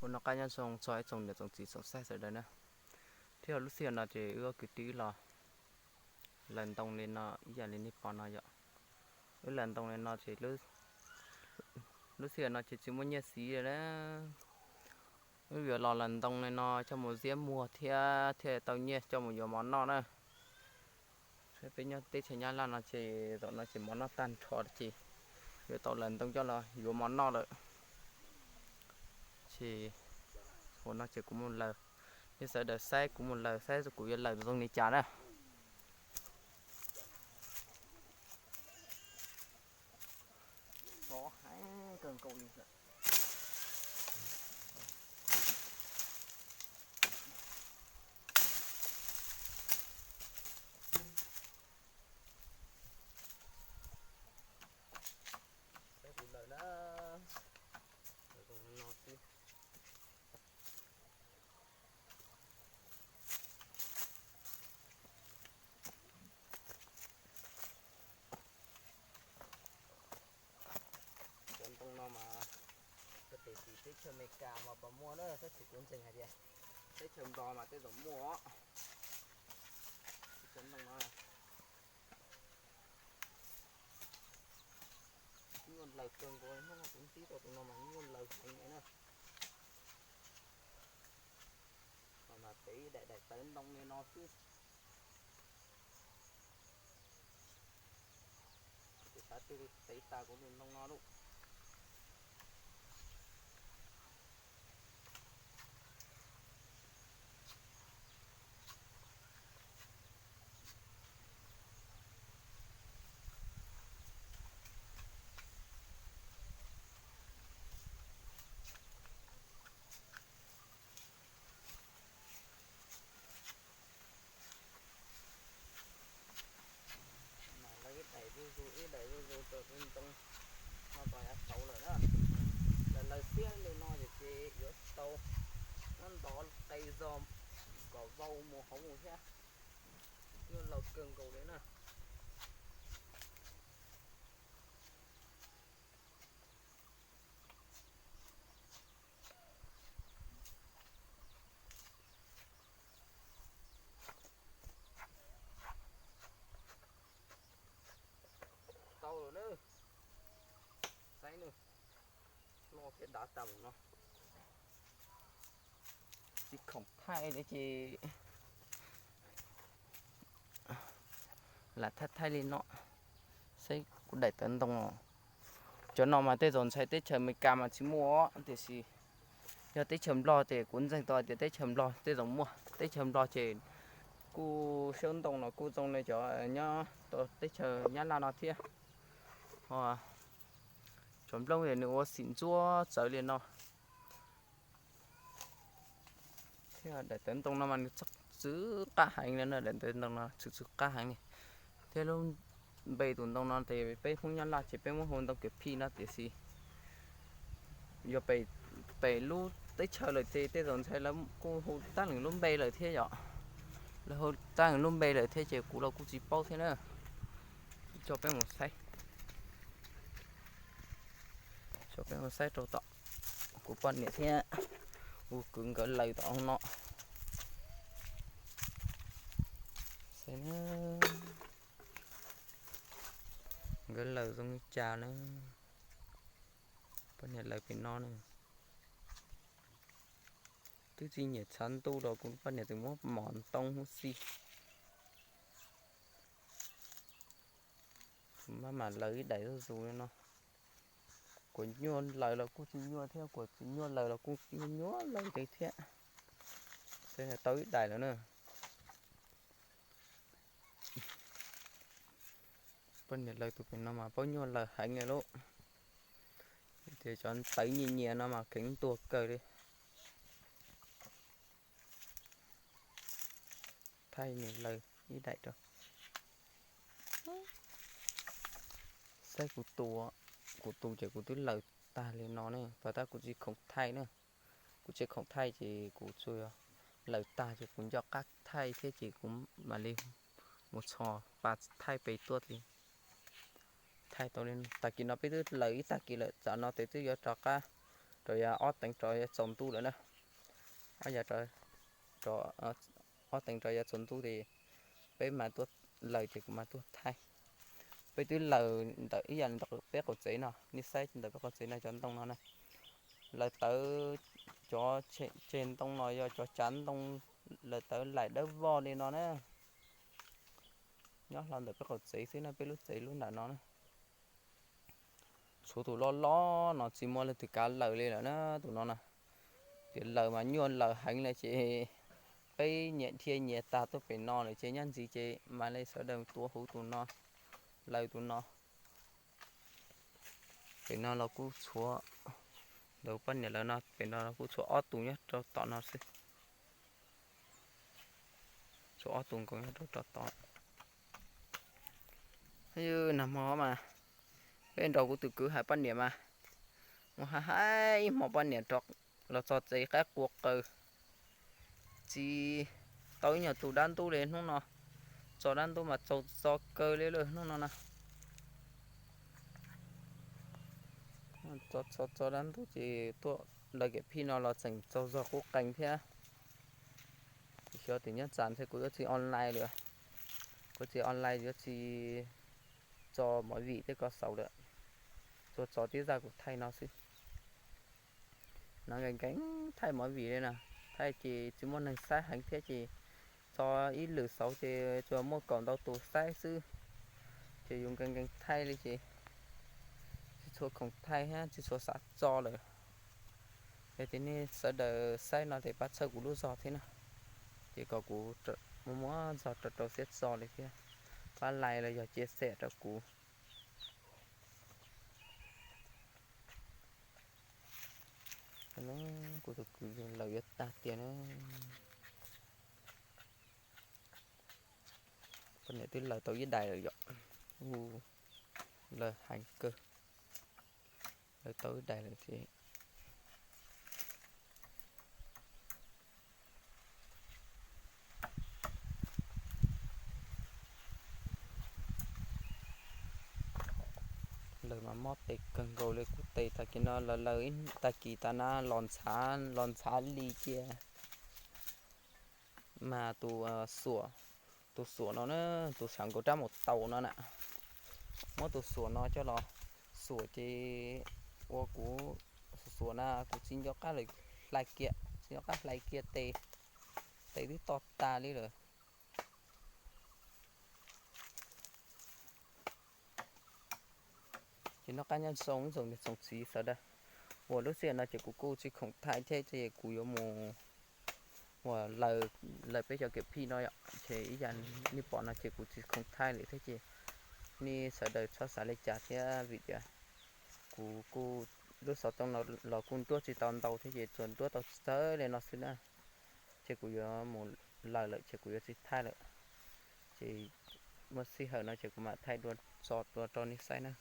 Ua noj qab nyob zoo txog ib tsoom niam tsoom txiv tsoom saib sawv daws na. Thiab lub sij hawm no ces wb ob kwv tij los laws ntoo li no ib yam li nej pom no yom. Wb laws ntoo li no ces lub sij hawm no ces tsis muaj nyiaj siv li na. Wb yuav los laws ntoo li no coj mus ziab muag thiab thiaj tau nyiaj coj mus yuav mov noj na. Peb nyob teb chaws Nyab Laj no ces zaum no ces mov noj tag nrho ces yuav tau laws ntoo coj los yuav mov noj lawm. Ces hauv no ces kuv mus laws, nej sawv daws saib kuv mus laws saib kuv yuav laws zoo li cas na. Sov heev kawg nkaus li lawm. Saib kuv laws na, laws zoo no xwb. Cov ntoo no mas, tiam sis teb chaws Amelikas mas puas muaj na, tab sis kuv ntseeg hais tias teb chaws Nplog mas tej zaum muaj. Cov ntoo no nyuaj laws kawg nkaus, hnub no kuv ntsib tau tus no mas nyuaj laws heev li na. Mas mas tev daim daim tawv ntoo li no xwb. Ces xav tig li tev tas kuv tus ntoo no lauj. Mas lawv ib daim zuj zus ib daim zuj zus rau tus ntoo no tos yav tauv lawm na. Lawv lawv xiab li no ces ces yuav tau muab ntov qe zog kom vau mus hauv mus thiab. Nyuaj laws kawg nkaus li na. Tau lawm na. Saib na, loj thiab dav tas mus no. Tsis khoom thaij li ces lam thaij thaij li no. Saib kuv daim tawv ntoo. Cov no mas tej zaum ntshai teb chaws Amelikas mas tsis muaj, tiam sis yog teb chaws Nplog ces kuv ntseeg tau tias teb chaws Nplog tej zaum muaj. Teb chaws Nplog ces kuj xyoob ntoo los kuj zoo li cov nyob teb chaws Nyab Laj no thiab. Cov nplooj nws ua xim ntsuab txawv li no. Thiab daim tawv ntoo no mas nws txawv qab heev li na, daim tawv ntoo no txawv txawv qab heev li. Thiab lub npe tus ntoo no ces peb Hmoob Nyab Laj ces peb muab hu ntoo kiav phij no, tiam sis yog pem lub teb chaws lawm ces tej zaum ntshai lawv kuj hu tab leeg lub npe lawm thiab yom. Lawv hu tab leeg lub npe lawm thiab ces kuv los kuj tsis paub thiab na. Tso peb mus saib, tso peb mus saib rau tom kuv poj niam thiab kuv kwv nkawd laws tom no. Saib na, nkawd laws zoo li cas na. Poj niam laws pem no na. Twb tsis nyiam tshav ntuj los kuv poj niam tseem muab mom ntoo huv si. Kuv maj mam laws ib daim zuj zus li no. Kuv nyuaj laws los kuj tsis nyuaj thiab, kuv tsis nyuaj laws los kuj nyuaj laws li thiab. Xav tau ib daim lawm na. Poj niam laws tus pem no mas paub nyuaj laws heev li lauj. Tias cov tawv nyias nyias no mas kheev ntuag kawg li. Thaij nws laws ib daim rau. Saib kuv tus, kuv tus ces kuv twb laws tag li no ne, pas tab kuv tsis khoom thaij na. Kuv tsis khoom thaij ces kuv tsuas laws tag ces kuv nco qab thaij thiab ces kuv mam li mus txhos pas thaij pem tuaj li. Thaij tau li tag kis no peb twb laws ib tag kis lawm, tsam no tes twb yuav rov qab rau yav ob teev rov yuav tsaus ntuj lawm na. Ob yav, ob teev rov yuav tsaus ntuj ces peb mas tuaj laws ces kuv mas tuaj thaij. Peb twb laws ntawm ib yam li ntawm peb qaum tsev no, nej saib ntawm peb qaum tsev no cov ntoo no na. Laws tawv, cov tseg ntoo no yog cov tsav ntoo, laws tawv laim dawb vog li no na. Nyob hlo ntawm peb qaum tsev xwb na, peb lub tsev lub ntawm no na. Tshuav tus loj loj no tsis muaj leej twg kav laws li lawm na, tus no na. Tias laws mas nyuaj laws heev li ces peb nyias dhia nyias tag tuaj pem no lawm ces nyob ntxiv ces mam li sawv daws tua huv tus no, laws tus no. Pem no los kuj tshuav, ntawm poj niam lawv no pem no los kuj tshuav ob tus nyob rau tom no xwb. Tshuav ob tus nkaus nyob rau tom. Nag hmo mas peb nrog kuv tus kwv hais poj niam mas mus hais hais ib hmo poj niam rov los txog tsev qaib qua qaws, tsis tau ib nyuag tus dab ntub li hnub no. Tso dab ntub mas txaus txo kawg li lawm hnub no na. Tso, tso dab ntub ces tuaj lawv kem phij no los tseem txaug zog qub qees thiab. Xyov tim nyob tsam ntshe kuv yuav tsis online lawm. Kuv tsis online yuav tsis tso movie tej ko xaus lawm. Tsuas tso tib zaj kuv thaij no xwb. No nkees nkees thaij movie li na, thaij ces tsis muaj neeg saib heev thiab ces tso ib lwm xauv ces tsuas muaj kaum ntau tus saib xwb. Ces yus nkees nkees thaij li ces tsis tshua khoom thaij thiab tsis tshua xav tso lawm. Yog tias nej sawv daws saib no ces pab txhawb kuv lub zog thiab na, ces kom kuv muaj muaj zog rau rau siab tso li thiab. Pab like los yog cia xem rau kuv. Kuv tus kwv lawv yuav tag tiag na. Poj niam twb lawv tau ib daim lawm yom. Lawv heev kawg. Lawv tau ib daim lawm thiab. Lawv mas mob tes kawg nkaus li, kuv tes tag kis no lawv lawv ib tag kis tas na los ntshav los ntshav li cia. Mas tus xuam, tus xuam no na, tus sav nkaus rab mus taus no na, muab tus xuam no coj los xuam ces ua kuv xuam xuam na kuv tsis nco qab lawm, hlais kiag tsis nco qab hlais kiag tes, tes twb to tas li lawm. Ces noj qab nyob zoo ib tsoom niam tsoom txiv sawv daws, uas lub sij hawm no ces kuv kuj tsis khoom thaij thiab ces kuv yuav mus uas lawv peb cov kem phij no yom, ces ib yam nej pom no ces kuv tsis khoom thaij lawm thiab ces nej sawv daws txhob xav li cas thiab vim tias kuv kuj lub xov tooj no los kuj nruab tsis tau ntau thiab ces tsuas nruab tau txawv li no xwb na. Ces kuv yuav mus lawm lawm ces kuv yuav tsis thaij lawm. Ces muaj sij hawm no ces kuv mam thaij dua tso dua rau nej saib na.